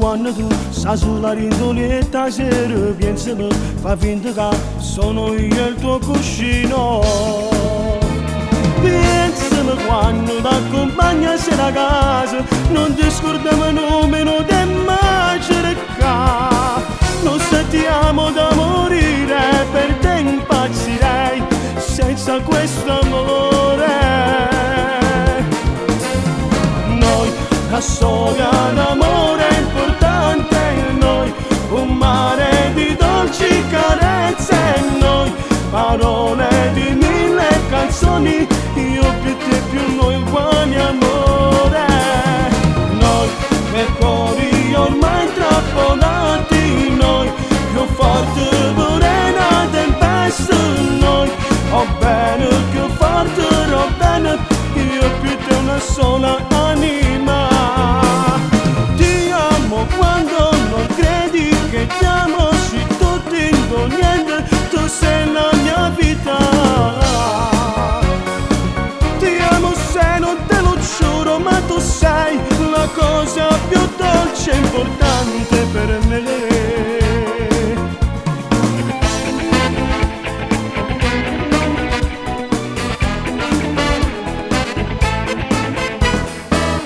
Quando tu stai sola dint' lietto 'a sera, piensami, fa finta che sono io il tuo cuscino. Piensami quando t'accompagno a sera a casa, non ti scordami nemmeno di mai cercare. Non se ti amo da morire, per te impazzirei senza questo amore. Noi, la storia d'amore è importante, noi, un mare di dolci carezze, noi, parole di mille canzoni, io più te più noi uguali amore. Noi, per cuori ormai intrappolati, noi, più forte pure una tempesta, noi, oh bene, più forte, oh bene, io più te una sola anima. Ti amo quando non credi che ti amo, sì tutto in niente, tu sei la mia vita. Ti amo se non te lo giuro, ma tu sei la cosa più dolce e importante per me.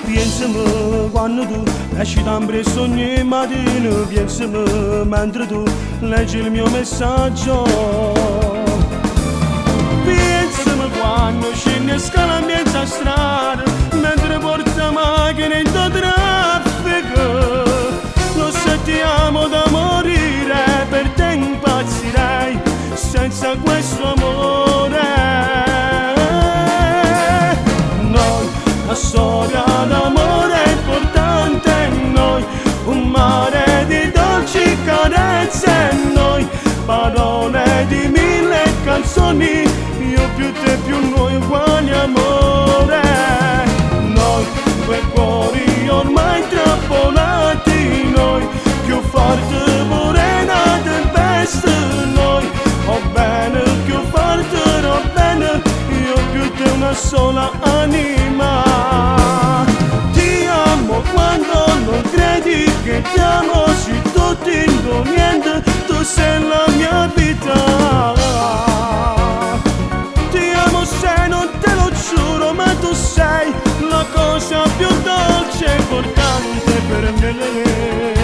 Piensami quando tu esci da presso ogni mattina, piensami mentre tu leggi il mio messaggio. Piensami quando scendi a scala in mezzo a strada, mentre porta macchina in traffico. Lo se ti amo da morire, per te impazzirei senza questo amore. Noi, la storia d'amore è importante, noi, un mare di dolci carezze, noi, parole di mille canzoni, io più te più noi uguali amore. Noi, due cuori ormai intrappolati, noi, più forte pure una tempesta, noi, oh bene, più forte, oh bene, io più te una sola anima. Ti amo quando non credi che ti amo, sì tutto in niente, tu sei la mia vita. Ti amo se non te lo giuro, ma tu sei la cosa più dolce e importante per me.